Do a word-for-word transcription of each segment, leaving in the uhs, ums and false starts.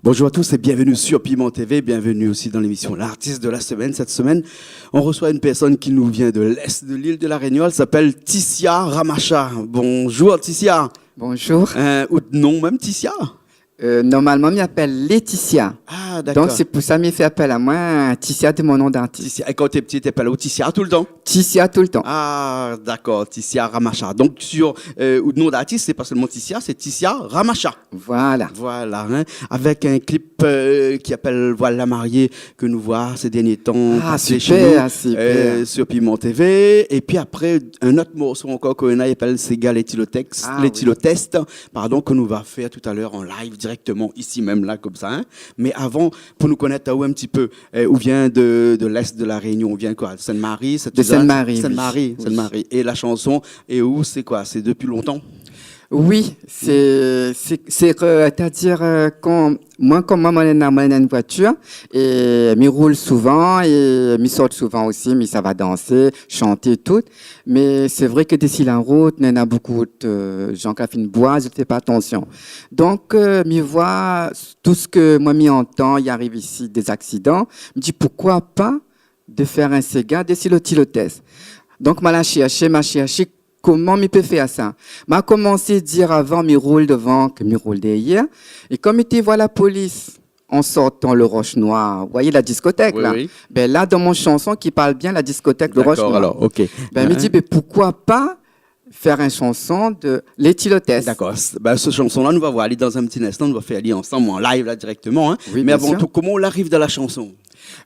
Bonjour à tous et bienvenue sur Piment T V, bienvenue aussi dans l'émission L'artiste de la semaine. Cette semaine, on reçoit une personne qui nous vient de l'est de l'île de la Réunion, elle s'appelle Ticia Ramacha. Bonjour Ticia. Bonjour. Euh, out non mèm Ticia ? Euh, normalman, mi apèl Laetitia. Ah, dakor. Donk, sé pou sa mi fé apèl amoin Ticia de mon non d'artis. Ticia. É kan té pti, té apèl aou Ticia toultan ? Ticia toultan. Ah, dakor, Ticia Ramacha. Donk, sur, euh, out non d'artis, sé pa sèlman Ticia, sé Ticia Ramacha. Voilà. Voilà, hein. Avèk in clip, euh, ki apèl Voile la mariée, ke nou voi sé dernié tan pasé shé nou, euh, sur Piment T V. Ah, super, super. É pi apré, in ot morso ankor ke nou néna, i apèl Séga Létilotès, ah, oui, Létilotès, pardon, ke nou va fèr talèr an live dirèkteman isi mèm la, konmsa, hein. Mé avan, pou nou konèt aou in ti pé, euh, ou vien de, de l'est de la Réunion, ou vien koi ? Sainte-Marie, Saint-Isaac ? De Sainte-Marie, oui. Sainte-Marie, oui. Sainte-Marie. É la shanson, é ou, sé koi ? Sé dopi lontan ? Oui, sé, sé, sé, euh, sétadir, euh, kan, moin, kom moin, moin néna, moin néna in voitir, é mi roul souvan, é mi sort souvan osi, mi sava dansé, shanté, tout. Mé sé vré ke dési la rout, néna bonpé de, euh, jan ka fine boir, zot i fé pa atansion. Donk, euh, mi voi tout sak moin mi antan, i ariv isi dé zaksidan, mi di, poukoi pa de fèr in séga dési Létilotès ? Donk, ma la shèrshé, ma shèrshé, koman mi pé fèr sa ? Ma komansé dir avan, mi roul dovan, ke mi roul dèrièr. É kom mi té voi la polis an sortan le Roche Noire, ou voi la diskotèk la. Oui, oui. Bin la, dan mon shanson ki parl bien la diskotèk le Roche Noire. Dakor, alor, ok. Bin, mi di, bin, poukoi pa fèr in shanson de Létilotès ? Dakor. S-, bin, se shanson-la, nou va voir ali dan in ti linstan, nou va fèr ali ansanm an live la dirèkteman, hein. Oui, bien sûr. Mé avan tou, koman ou la ariv dan la shanson ?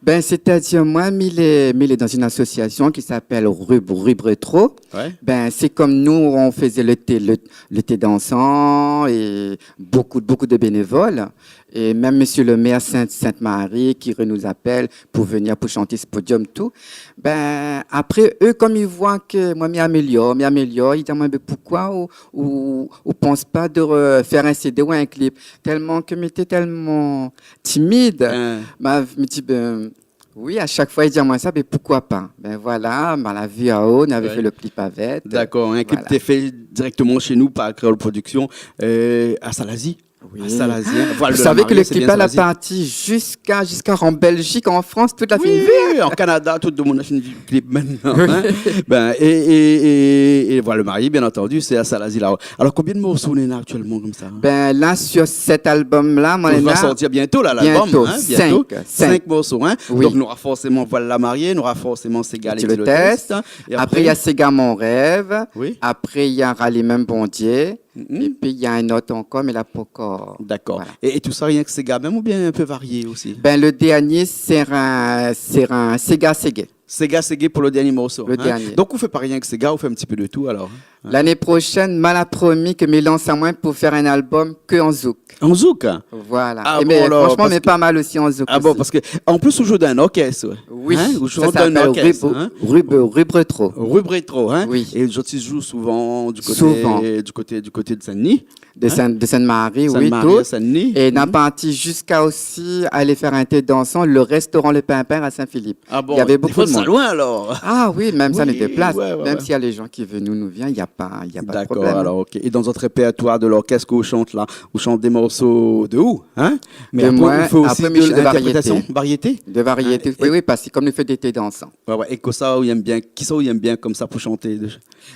Bin, sétadir, moin, mi lé, mi lé dan in asosiasion ki apèl Rub-, Rub Rétro. Ouais. Bin, sé kom nou, nou té fé le té, le, le té dansan é bonpé, bonpé de bénévol. É mèm mésyé le mèr Sainte, Sainte-Marie ki re-, nou apèl pou vnir pou shanté si podiom, tout. Bin, apré, eu, kom i voi ke moin, mi amélior, mi amélior, i di amoin, bin, poukoi ou, ou, ou pans pa de re-, fèr in CD ou in clip ? Tèlman ke mi té tèlman timid, hein, ma, mi di, bin, oui, a shak foi, i di amoin sa, bin, poukoi pa ? Bin voilà, ma la vi aou, nou lavé fé le clip avèk. Ouais. Dakor, in clip té fé dirèkteman shé nou par Kréol Production, eu, a Salazie. Oui. A Salazie, hein. Voile la mariée, sé bien sa, hein ? Ou savé ke le clip la parti ziska, ziska an Bèlzik, an Frans, tout la fine vi. Oui, an Kanada, tout le moun la fine vi le clip mintnan, hein. Oui. Bin, é, é, é, é Voile la mariée, bien antandu, sé a Salazie la. Alor, konbien de morso ou néna aktièlman konmsa, hein ? Bin, la, sur sèt albom-la, moin néna... Ou va sortir bientôt, la, l'album, hein, bientôt. Bientôt, sink, sink. Sink morso, hein. Oui. Donk, nora forséman Voile la mariée, nora forséman Séga Létilotès, hein. Létilotès. É apré, apré, néna Séga mon rèv. Oui. Apré, néna Rali mèm Bondié. Mhm. É pi, néna in ot ankor, mé la pankor. Dakor. Voilà. É, é tousa, rienk séga mèm oubien in pé varié osi ? Bin, le dernié, sé in, sé in séga ségué. Séga ségué pou le dernié morso, hein ? Le dernié. Donk, ou fé pa rienk séga, ou fé in ti pé de tout, alor, hein ? Lané proshèn, ma la promi ke mi lans amoin pou fèr in albom ke an zouk. An zouk, hein ? Voilà. Ah bon, alor, fransman, mé pa mal osi an zouk osi. Ah bon, parske, an plis, ou zoué dan in orkès, ouais. Oui, hein, ou zoué dan in orkès, hein. Sa i apèl Rub, Rub, Rub Rétro. Rub Rétro, hein. Oui. É zot i zoué souvan du koté, du koté, du koté de Saint-Denis, hein. De Saint-, de Sainte-Marie, oui, tout. Sainte-Marie, Saint-Denis. É nou la parti ziska osi alé fèr in té dansan, le restoran Le Pimpin à Saint-Philippe. Ah bon, navé bonpé de moun. Dé foi, sa loin, alor. Ah oui, mèm sa, nou déplas. Oui, ouais, ouais, ouais. Mèm si néna lé jan ki vé, nou, nou vien, na pa, na pa de problèm. Dakor, alor, ok. É dan zot répèrtoir de lorkès ke ou shant la, ou shant dé morso de ou, hein ? De moin, apré, mi fé osi de l'interprétation, variété. De variété, oui, oui, parske kom nou fé dé té dansan. Ouais, ouais. É kosa ou yèm bien, kisa ou yèm bien konmsa pou shanté de...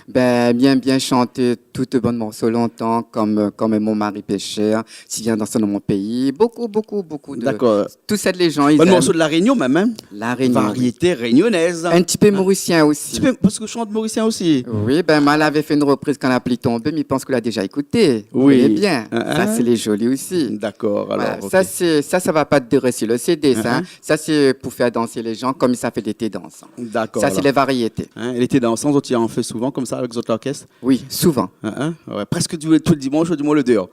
Bin, mi yèm bien shant tout bann morso lontan, kom, kom Mon mari pêcheur, Si vien dansé dan mon péi, bonpé, bonpé, bonpé de... Dakor. Tout sèt lé jan, bann morso de La Rényon mèm, hein ? La Rényon, oui. Variété rényonèz. In ti pé morisien osi. Ti pé, parske ou shant morisien osi. Oui, bin, ma lavé fé in ropriz Kan la pli tonbé, mi pans ke ou la déza ékouté. Oui. Ou koné bien. Hein, hein. Sa, sé lé zoli osi. Dakor, alor, ok. Voilà, sa, sé, sa, sa va pa déré si le CD, sa, hein. Hein, hein. Sa, sé pou fèr dansé lé jan, kom sa fé dé té dansan. Dakor, alor. Sa, sé lé variété. Hein, é lé té dansan, zot i an fé souvan konmsa avèk zot lorkès ? Oui, souvan. Hein, hein. Ouais, prèsk tou, tou lé dimansh, ou di amoin lé déor.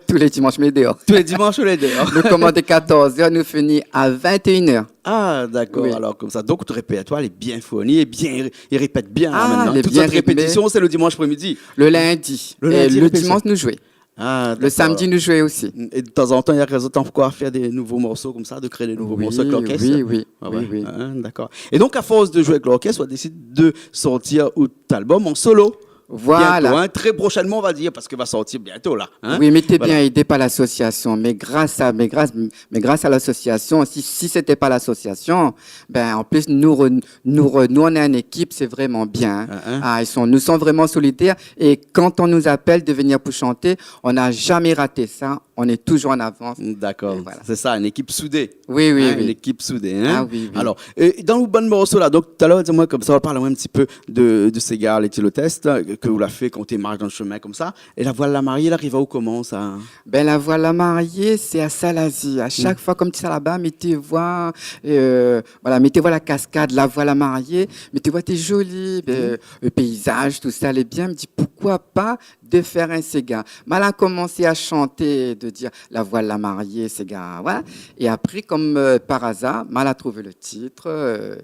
Tou lé dimansh, mi lé déor. Tou lé dimansh, ou lé déor. Nou komanz a katorz èr, nou fini a vingt et une heures. Ah, dakor. Oui. Alor, konmsa, donk, out répèrtoir lé bien fourni é bien, i répèt bien, hein, mintnan. Ah, lé bien ritmé. Tout zot répétision, sé le dimansh apré-midi. Le lindi. Le lindi, répétision. É le dimansh, nou zoué. Ah, dakor. Le samdi, nou zoué osi. É de tanzantan, i ariv aou ankor fé dé nouvo morso konmsa, de kréé dé nouvo morso avèk lorkès ? Oui, oui, oui. Ah ouais. Oui, oui. Hein, dakor. É donk, a fors de zoué avèk lorkès, ou la désid de sortir out albom an solo. Voilà. Bientôt, hein, très prochainement, on va dire, parce que va sortir bientôt, là, hein. Oui, mé té bien édé par l'association. Voilà. Mé gras a, mé gras, mé gras a l'association, si, si sété pa l'association, ben, an plis, nou, re-, nou, re-, nou, on est une équipe, c'est vraiment bien, hein. Hein, hein. Ah, ils sont, nous sont vraiment solidaires. Et quand on nous appelle de venir pour chanter, on n'a jamais raté ça. On est toujours en avance. D'accord. Et voilà. C'est ça, une équipe soudée. Oui, oui, oui. Hein, une équipe soudée, hein. Ah oui, oui. Alors, euh, dan lo bann morso la, donk talèr, di amoin konmsa, parl amoin in ti pé de, de Séga Léti Lotès, ke ou la fé kan ou té marsh dan lo shomin konmsa. É La Voile la Mariée, la ariv aou koman sa ? Ben, La Voile la Mariée, sé a Salazie. A shak foi, konm ti sa laba, mi té voi, euh, voilà, mi té voi la kaskad, La Voile la Mariée, mi té voi té zoli, ben, le paysage, tout ça, lé bien. Mi di, pourquoi pas de faire un séga. Ma la komansé a shanté, de dir La Voile la Mariée, séga, ouais. É apré, konm, euh, par azar, ma la trouv lo tit, euh,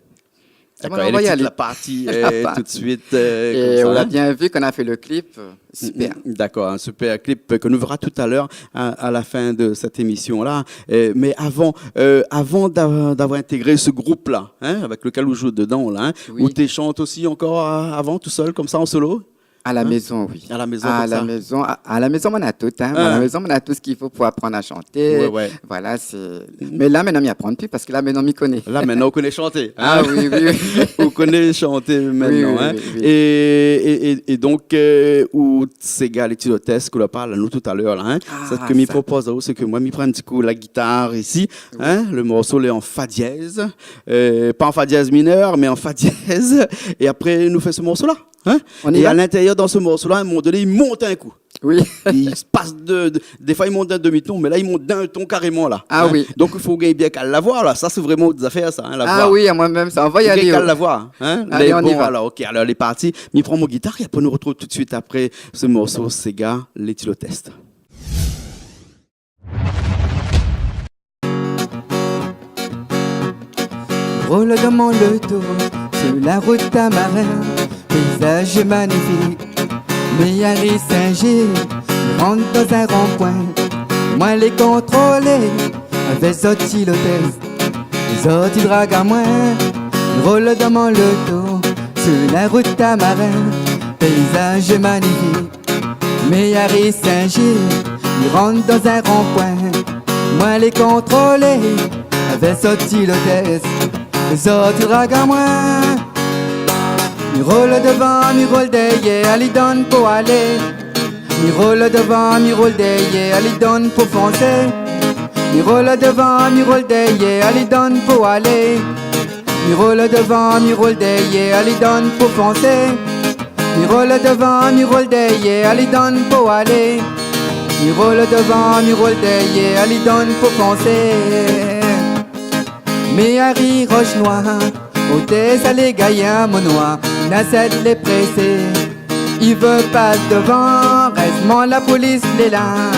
D'accord, é lo tit la parti, euh, tout de suite, euh, konmsa, hein. É ou la bien vu kan nou la fé lo clip, euh, super. Mm, mm, d'accord, un super clip ke nou vèra talèr a, a la fin de sèt émisyon-la. Euh, mé avan, euh, avan d'a-, d'avoir intégré se group-la, hein, avèk lekèl ou zoué dedan la, hein, ou té shant osi ankor, euh, avan, tou sèl, konmsa, an solo ? Oui. A la mézon, oui. A la mézon, konmsa. A la mézon, a, a la mézon, moin na tout, hein. A la mézon, moin na tout sak i fo pou aprann a shanté. Ouais, ouais. Voilà, sé, mé la, mintnan, mi aprann pi parske la, mintnan, mi koné. La, mintnan, ou koné shanté, hein. Ah oui, oui, oui. Ou koné shanté mintnan, hein. Oui, oui, oui. É, é, é, é donk, euh, ou Séga Léti Lotès, ke ou la parl anou talèr la, hein. Ah, sak mi propoz aou, sé ke moin, mi pran in ti kou la gitar isi, hein. Oui. Lo morso lé an fa dièz. Euh, pa an fa dièz minèr, mé an fa dièz. É apré, nou fé se morso-la. Hein ? On y va ? É a l'intérieur, dan se morso-la, a in moman doné, i mont in kou. Oui. I pas de, de, défoi, i mont d'in demi-ton, mé la, i mont d'in ton karéman, la. Ah oui. Hein ? Donk, i fo gingn bien kal la voi, la. Sa, sé vréman out zafèr, sa, hein, la voi. Ah oui, amoin mèm, sa. Anvoy alé, gingn kal la voi, hein. Alé, on y va. Bon, alor, OK, alor, lé parti. Mi pran mon gitar é apré, nou artrouv tout de suite apré se morso, Séga Léti Lotès. Mi roul dan mon loto su la rout Tamarin, péizaz manifik. Mi ariv Sin-Zil, mi rant dan in ron-pwin. Moin lé kontrolé avèk zot Léti Lotès, zot i drag amoin. Mi roul dan mon loto su la rout Tamarin, péizaz manifik. Mi ariv Sin-Zil, mi rant dan in ron-pwin. Moin lé kontrolé avèk zot Léti Lotès, zot i drag amoin. Mi roul dovan, mi roul dèryèr, li donn pou alé. Mi roul dovan, mi roul dèryèr, li donn pou fonsé. Mi roul dovan, mi roul dèryèr, li donn pou alé. Mi roul dovan, mi roul dèryèr, li donn pou fonsé. Mi roul dovan, mi roul dèryèr, li donn pou alé. Mi roul dovan, mi roul dèryèr, li donn pou fonsé. Mi ariv Rosh Noir, oté sa lé gayar mon noir, na sèt lé présé. I vé pas dovan, rèsman la polis lé la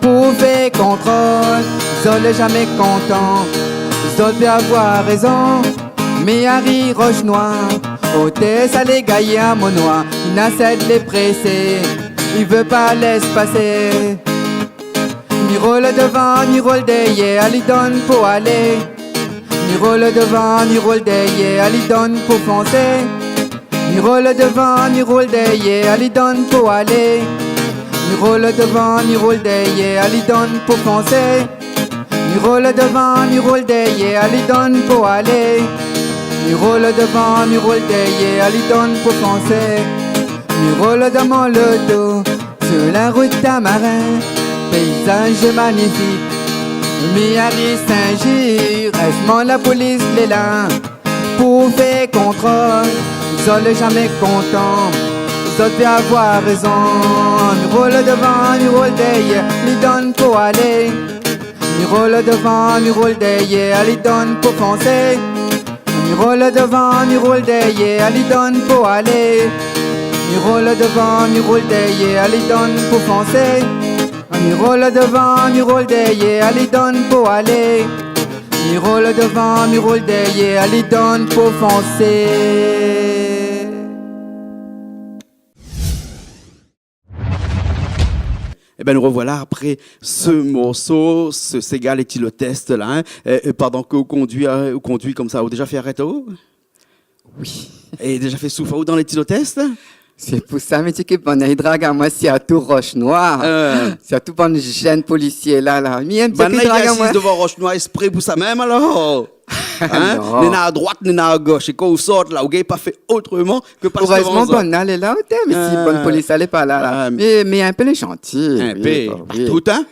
pou fé kontrol. Zot lé zamé kontan, zot i vé avoir rézon. Mi ariv Rosh Noir, oté sa lé gayar mon noir, na sèt lé présé, i vé pa lès pasé. Mi roul dovan, mi roul dèryèr, li donn pou alé. Mi roul dovan, mi roul dèryèr, li donn pou fonsé. Mi roul dovan, mi roul dèryèr, li donn pou alé. Mi roul dovan, mi roul dèryèr, li donn pou fonsé. Mi roul dovan, mi roul dèryèr, li donn pou alé. Mi roul dovan, mi roul dèryèr, li donn pou fonsé. Mi roul dan mon loto su la rout Tamarin, péizaz manifik. Mi ariv Sin-Zil, rèsman la polis lé la pou fé kontrol. Zot lé zamé kontan, zot i vé avoir rézon. Mi roul dovan, mi roul dèryèr, li donn pou alé. Mi roul dovan, mi roul dèryèr, li donn pou fonsé. Mi roul dovan, mi roul dèryèr, li donn pou alé. Mi roul dovan, mi roul dèryèr, li donn pou fonsé. Mi roul dovan, mi roul dèryèr, li donn pou alé. Mi roul dovan, mi roul dèryèr, li donn pou fonsé. Ében, nou rovoila apré se morso, se séga Léti Lotès la, in. É, é pandan ke ou kondui, in, ou kondui konmsa, ou la déza fé arèt aou ? Oui. É déza fé souf aou dan Léti Lotès ? Sé pou sa mi di ke banna i drag amoin, sirtou Roche Noire. Euh. Sirtou bann jenn polisié la, la. Mi yèm banna i drag amoin. Banna i asiz dovan Roche Noire ésprè pou sa mèm, alor. Hein ? Non. Néna a droit, néna a gosh. É kan ou sort la, ou gingn pa fé otroman ke pas dovan zot. Erèzman, banna lé la, oté, mé si bann polis la lé pa la, la. Ah, mé, mé in pé lé zanti. In pé, oui, pa tout, hein ?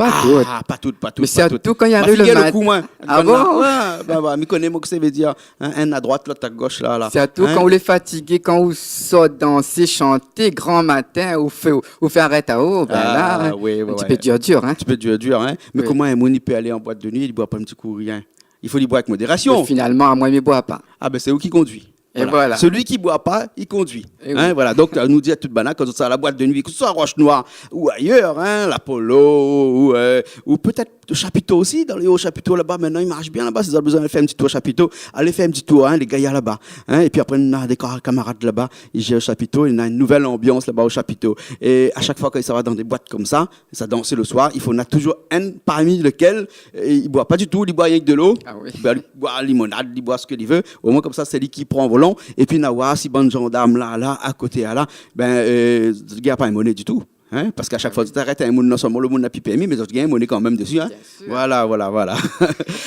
Pa tout. Ah, pa tout, pa tout, pa tout. Mé sirtou kan i ariv le mat-, ah bon ? Ouais, bah, bah, mi koné, moin, kosa i vé dir, hein, inn a droit, lot a gosh, la, la. Sirtou kan ou lé fatigé, kan ou sort dansé, shanté, gran matin, ou fé, ou fé arèt aou, bin la, hein, oui, oui, in ti pé dur, dur, hein. In ti pé dur, dur, hein. Mé koman in moun i pé alé an boit de nuit, i boir pa in ti kou rien ? I fo li boir avèk modérasion. Mé finalman, amoin, mi boir pa. Ah bin, sé ou ki kondui. É voilà. Voilà. Celui qui boit pas, il conduit. Eh oui. Hein, voilà. Donk, euh, nou di a tout banna, kan zot sava la boit de nuit, ke se soi Roche Noire ou ayèr, hein, l'Apollo, ou, euh, ou pétèt le Chapiteau osi, dan lé o Chapiteau laba, mintnan i marsh bien laba, si zot la bezoin fé in ti tour Chapiteau, alé fé in ti tour, hein, lé gayar laba, hein, épi apré, néna dé ka-, kamarad laba, i zèr Chapiteau, néna in nouvèl anbians laba o Chapiteau. É a shak foi ke sa va dan dé boit konmsa, sa dans le soir, i fo néna touzour inn parmi lékèl, euh, i boir pa ditou, li boir rienk de lo. Ah oui. Li boir, li boir limonad, li boir sak li vé. Omoin, konmsa, sé li ki pran volan. Épi, na oir si bann zandarm la, la, a koté, la, bin, euh, i gingn pa in moné ditou. Hein ? Parske a shak foi zot i arèt in moun, non solman le moun la pi pèrmi, mé zot i gingn in moné kanmèm dési, hein. Bien sûr. Voilà, voilà, voilà.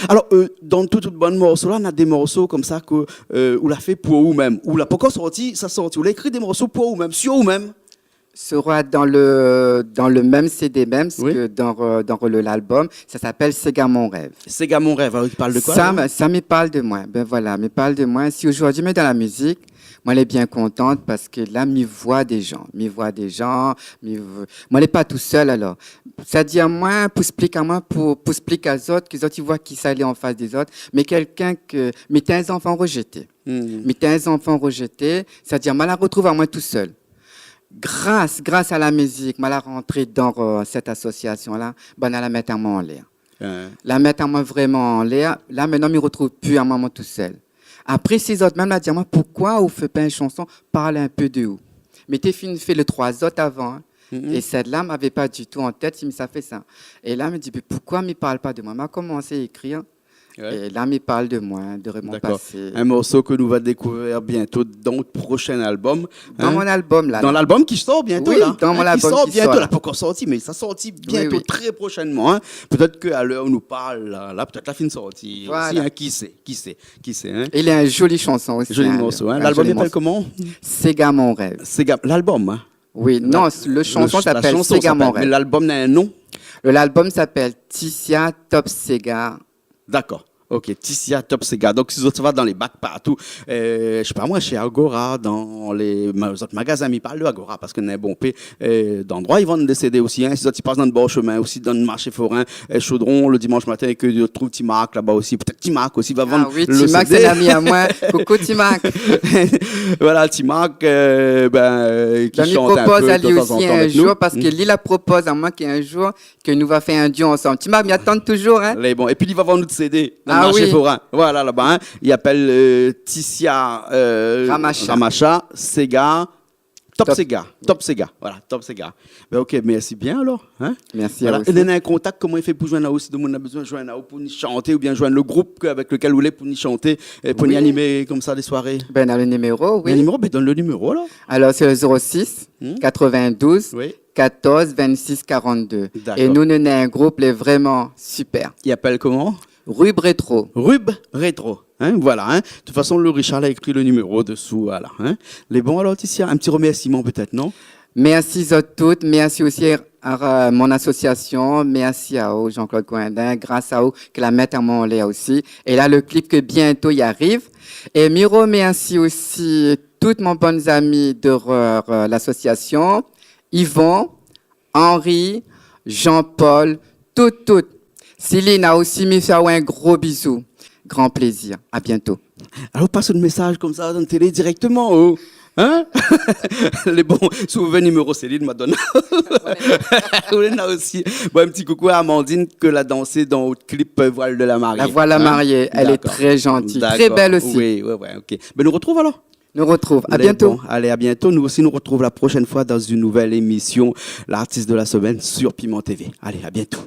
Alor, euh, dan tout, tout bann morso la, na dé morso konmsa ke, euh, ou la fé pou ou mèm. Ou la pankor sorti, sa sorti. Ou la ékri dé morso pou ou mèm, sir ou mèm. Sera dans le, dans le même C D mèm, oui, ke dan, euh, dan le, l'album. Ça s'appelle Séga mon rêve. Séga mon rêve, alor, i parl de koi, sa, alor ? Sa mi parl de moin. Bin voilà, mi parl de moin. Si zordi mi lé dan la mizik, moin lé bien kontan parske la mi voi dé jan, mi voi dé jan, mi vo-, moin lé pa tousèl alor. Sa di amoin, pou ésplik amoin, pou, pou ésplik azot, ke zot i voi kisa lé an fas de zot, mé kèlkin ke, mi té in zanfan rozété. Hmm. Mi té in zanfan rozété, sa di amoin la rotrouv amoin tousèl. Gras, gras a la mizik, moin la rantré dan, euh, sèt asosiasion la, banna la mèt amoin anlèr. Hein. La mèt amoin vréman anlèr. La, mintnan, mi rotrouv pi amoin, moin tousèl. Apré, sé zot mèm la di amoin, poukoi ou fé pa in shanson, parl in pé de ou. Mi té fine fé lé troi zot avan, hein. Mhm. É sèt-la, mi lavé pa ditou an tèt si mi sa fé sa. É la, mi di, mé poukoi mi parl pa de moin ? Ma komansé ékrir. Ouais. É la, mi parl de moin, de mon pasé. D'accord. In morso ke nou va dékouvèr bientôt dan out proshin album, hein. Dan mon album, la, la. Dan l'album ki sort bientôt, la. Oui, dan mon album ki sort bientôt, la. Pankor sorti, mé sa sorti bientôt, oui, oui, très prochainement, hein. Pétèt ke a lèr ou nou parl, la, la, pétèt la fine sorti osi, hein. Voilà. Ki sé, ki sé, ki sé, hein. É li lé in zoli shanson osi, hein. Zoli morso, hein. L'album i apèl koman ? Séga mon rêve. Séga, l'album, hein. Oui, non, le shanson i apèl Séga mon rêve. Mé l'album na in non ? L'album i apèl Ticia Top Séga. D'accord. Ok, Ticia Top Séga. Donk, si zot sava dan lé bak partou, euh, mi sé pa moin, shé Agora, dan lé ma-, zot magazin, mi parl de Agora, parske néna bonpé, euh, d'androi i vann dé CD osi, hein. Si zot i pas dan le bor shomin osi, dan le marshé forin, euh, Chaudron, le dimansh matin, é ke zot i trouv Timark laba osi. Pétèt Timark osi va vann le CD. Ah oui, Timark, sé in ami amoin. Coucou, Timark. Voilà, Timark, euh, bin, euh, ki shant in pé de tan zan tan avèk nou. Bin, mi propoz ali osi in zour, parske li la propoz amoin k'in zour, ke nou va fé in duo ansanm. Timark, mi atann touzour, hein. Lé bon. Épi li va vann nout CD dan le marshé forin. Ah oui. Voilà, laba, hein. I apèl, euh, Ticia, euh, Ramacha. Ramacha, Séga, Top Séga. Top Séga. Voilà, Top Séga. Bin, ok, mèrsi bien alor, hein. Mèrsi a ou osi. Voilà. É néna in kontak, koman i fé pou zoinn aou, si demoun la bezoin zoinn aou pou ni shanté, oubien zoinn le group ke, avèk lekèl ou lé pou ni shanté, é pou ni animé konmsa dé soiré ? Oui. Bin, dan le niméro, oui. Le niméro, bin, donn le niméro, alor. Alor, sé le zéro six, hmm, quatre-vingt-douze, oui, quatorze, vingt-six, quarante-deux. D'accord. É nou, nou néna in group, lé vréman super. I apèl koman ? Rub Rétro. Rub Rétro. Hein, voilà, hein. De tout fason, le Richard la ékri le niméro desou, voilà, hein. Lé bon, alor, Ticia, in ti remèrsiman pétèt, non ? Mèrsi zot tout, mèrsi osi a, a mon asosiasion, mèrsi a ou, Jean-Claude Coindin, gras a ou ke la mèt amoin anlèr osi. É la, le klip ke bientôt i ariv. É mi remèrsi osi tout mon bann zami de, euh, l'asosiasion, Yvon, Henri, Jean-Paul, tout, tout. Céline, a ou osi, mi fé aou in gro bizou. Gran plézir. A bientôt. Alor, pas le mésaz konmsa dan télé dirèkteman, oh. Hein ? Lé bon, si ou vé niméro Céline, ma donn. Ou néna osi. Bon, in ti koukou a Amandine, ke la dansé dan out klip, euh, Voile de la mariée. La Voile de la mariée, hein ? D'accord. Elle est très gentille, très belle aussi. D'accord. Oui, ouais, ouais, ok. Bin, nou retrouv alor. Nou retrouv. A bientôt. Lé bon. Alé, a bientôt. Nou osi, nou retrouv la proshèn foi dan in nouvèl émision, l'artiste de la semaine sur Piment TV. Alé, a bientôt.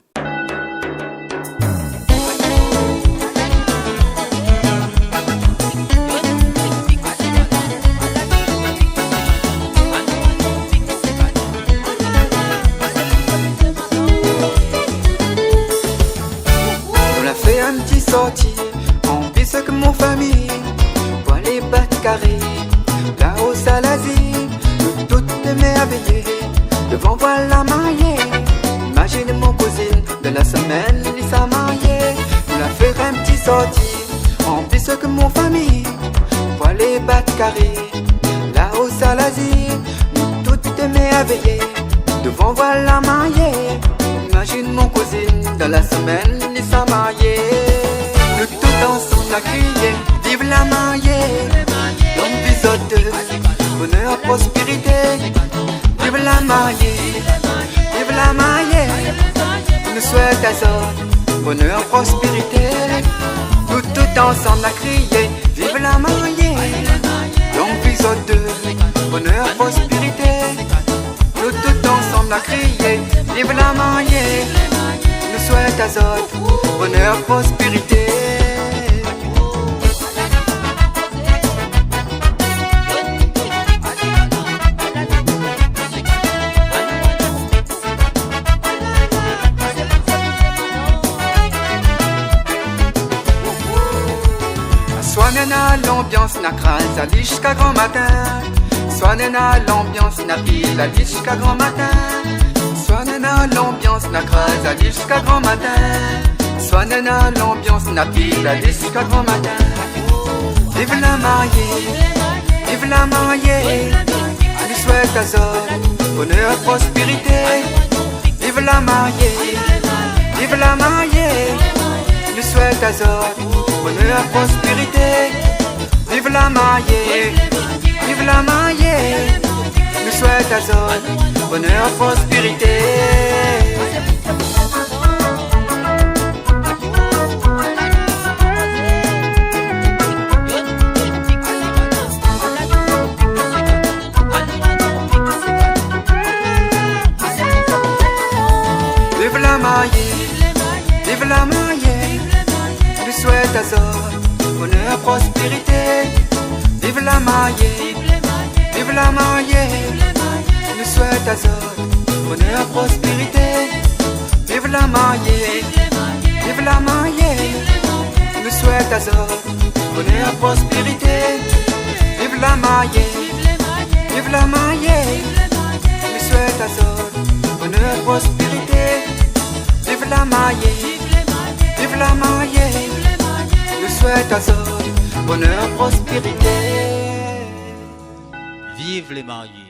Sorti, anvi sèk mon fami, pou alé bat karé. Laò Salazi, nou tout émèrvéyé, dovan voir la marié. Imazine mon kouzine, dan la semèn li sa marié. Nou la fé in ti sorti, anvi sèk mon fami, pou alé bat karé. Laò Salazi, nou tout émèrvéyé, dovan voir la marié. Imazine mon kouzine, dan la semèn li sa marié. Nou tout ansanm la kriyé, viv la marié. Long vi zot dé, bonèr, prospérité. Viv la marié, viv la marié. Nou souèt azot bonèr, prospérité. Nou tout ansanm la kriyé, viv la marié. Long vi zot dé, bonèr, prospérité. Nou tout ansanm la kriyé, viv la marié. Nou souèt azot bonèr, prospérité. Aswar néna lanbians, na kraz ali ziska gran matin. Aswar néna lanbians, na pil ali ziska gran matin. Aswar néna lanbians, na kraz ali ziska gran matin. Aswar néna lanbians, na pil ali ziska gran matin. Viv la marié, viv la marié. Nou souèt azot bonèr, prospérité. Viv la marié, viv la marié. Nou souèt azot bonèr, prospérité. Viv la marié, viv la marié. Nou souèt azot bonèr, prospérité. Viv la marié, viv la marié. Nou souèt azot bonèr, prospérité. Viv la marié, viv la marié. Nou souèt azot bonèr, prospérité. Viv la marié, viv la marié. Nou souèt azot bonèr, prospérité. Viv la marié, viv la marié. Nou souèt azot bonèr, prospérité. Viv la marié, viv la marié. Nou souèt azot bonèr, prospérité. Viv lé marié.